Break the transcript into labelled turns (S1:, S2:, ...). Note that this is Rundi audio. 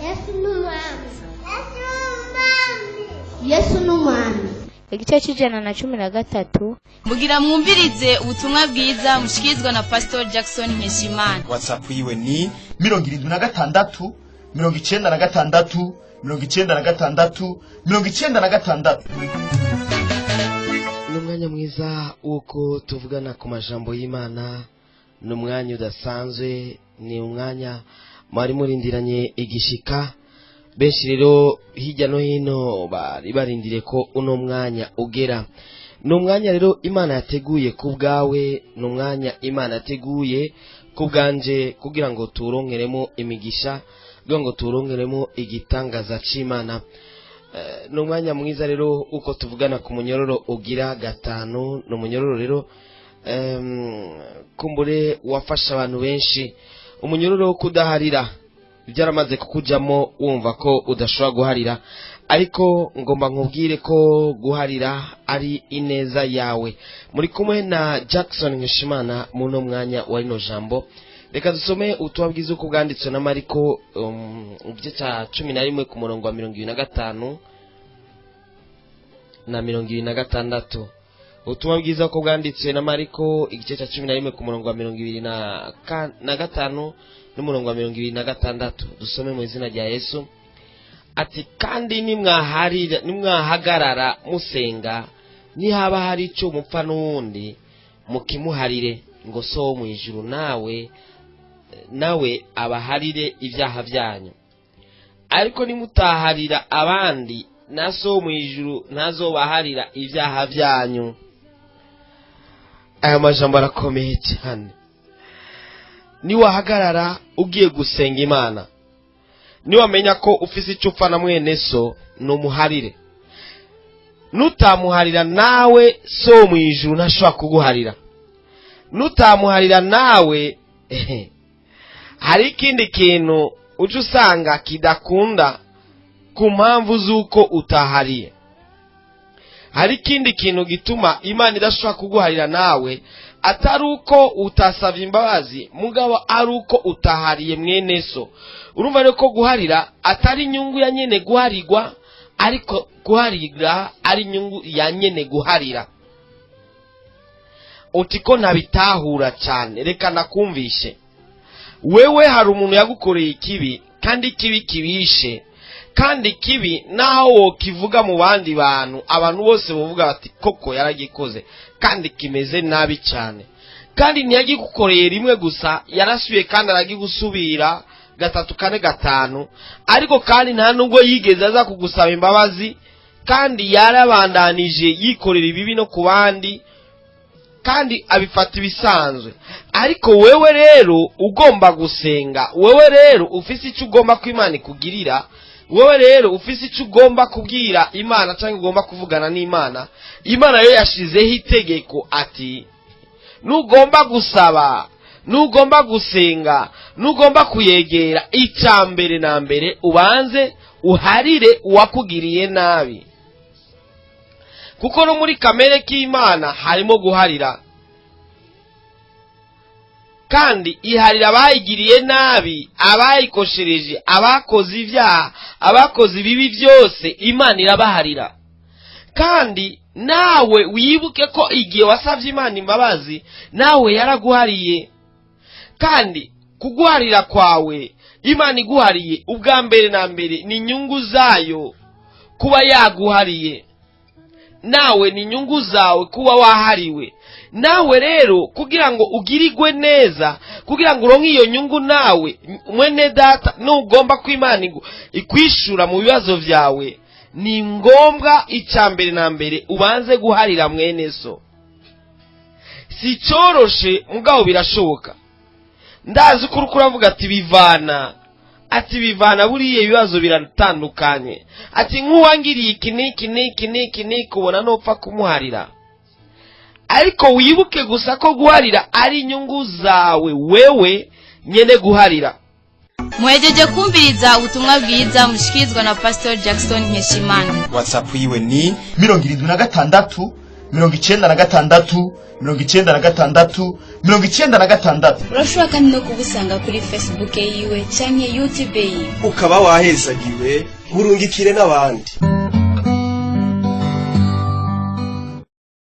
S1: Yesu ni umwami. Yesu ni umwami.
S2: Igice c'113.
S3: Mugira mwumvirize ubutumwa bwiza mushikirizwa na Pastor Jackson Nkeshimana.
S4: WhatsApp yiwe ni
S5: 76 96 96 96.
S6: Ni umwanya mwiza w'uko tuvugana ku majambo y'Imana. Ni umwanya udasanzwe, ni umwanya mwari murindiranye igishika. Benshi rero hirya no hino bari barindiriye ko uno mwanya ugera. Ni umwanya rero Imana yateguye ku bwawe, ni umwanya Imana yateguye ku bwanje, kugira ngo tuwuronkeremo imigisha, kugira ngo tuwuronkeremo igitangaza c'Imana. Ni umwanya mwiza rero uko tuvugana ku munyororo ugira gatanu. Ni umunyororo rero kumbure wafasha abantu benshi, umunyororo wo kudaharira. Byaramaze kukujamo, wumva ko udashobora guharira, ariko ngomba nkubwire ko guharira ari ineza yawe. Muri kumwe na Jackson Nkeshimana muno mwanya wa rino jambo. Reka dusome ubutumwa bwiza uko bwanditswe na Mariko, igice cya 11 ku murongo wa 25 na 26. Ubutumwa bwiza uko bwanditswe na Mariko, igice cya 11 ku murongo wa 25 n'umurongo wa 26. Dusome mu izina rya Yesu. Ati: "Kandi nimwaharira, nimwahagarara musenga, nihaba hari icyo mupfa n'uwundi, mukimuharire, ngo So wo mu ijuru nawe abaharire ibyaha byanyu. Ariko nimutaharira abandi, na So wo mu ijuru ntazobaharira ibyaha byanyu." Aya majambo arakomeye cyane. Niwahagarara ugiye gusenga Imana, niwamenya ko ufise icyo upfa na mwene so, numuharire. Nutamuharira nawe, So wo mu ijuru ntashobora kuguharira. Nutamuharira nawe, hari ikindi kintu uca usanga kidakunda ku mpamvu z'uko utahariye. Hari ikindi kintu gituma Imana idashobora kuguharira nawe, atari uko utasabye imbabazi, mugabo ari uko utahariye mwene so. Urumva rero ko guharira atari inyungu ya nyene guharirwa, ariko guharira ari inyungu ya nyene guharira. Uti: "Ko ntabitahura cyane?" Reka nakumvishe. Wewe hari umuntu yagukoreye ikibi, kandi ikibi kibishe, kandi ikibi naho wokivuga mu bandi bantu, abantu bose bavuga bati: "Koko yaragikoze, kandi kimeze nabi cyane." Kandi ntiyagigukoreye rimwe gusa, yarasubiye kandi aragigusubira gatatu, kane, gatanu. Ariko kandi nta nubwo yigeze aza kugusaba imbabazi, kandi yarabandanije yikorera ibibi no ku bandi, kandi abifata ibisanzwe. Ariko wewe rero ugomba gusenga, wewe rero ufise icyo ugomba ko Imana ikugirira, wewe rero ufise icyo ugomba kubwira Imana cyangwa ugomba kuvugana n'Imana, Imana yo yashizeho itegeko ati: nugomba gusaba, nugomba gusenga, nugomba kuyegera, icya mbere na mbere ubanze uharire uwakugiriye nabi. Kuko no muri kamere k'Imana harimo guharira, kandi iharira abayigiriye nabi, abayikoshereje, abakoze ibyaha, abakoze ibibi byose, Imana irabaharira. Kandi nawe wibuke ko igihe wasabye Imana imbabazi, nawe yaraguhariye. Kandi kuguharira kwawe, Imana iguhariye, ubwa mbere na mbere ni inyungu zayo kuba yaguhariye. Nawe ni inyungu zawe kuba wahariwe. Nawe rero kugira ngo ugirirwe neza, kugira ngo uronke iyo nyungu, nawe mwene data, nugomba ko Imana ikwishura mu bibazo byawe, ni ngombwa icya mbere na mbere ubanze guharira mwene so. Si cyoroshe, mugabo birashoboka. Ndazi ko uriko uravuga ati: "Bivana," ati: "Bivana, buriya ibibazo biratandukanye," ati: "Nk'uwangiriye iki n'iki n'iki n'iki n'iki, ubona nopfa kumuharira?" Ariko wibuke gusa ko guharira ari inyungu zawe wewe nyene guharira.
S3: Muhejeje kumviriza ubutumwa bwiza mushikirizwa na Pastor Jackson Nkeshimana.
S4: WhatsApp yiwe ni
S5: 76. 96, 96, 96.
S3: Urashobora kandi no kubusanga kuri Facebook yiwe canke YouTube yiwe.
S4: Ukaba wahezagiwe, burungikire n'abandi.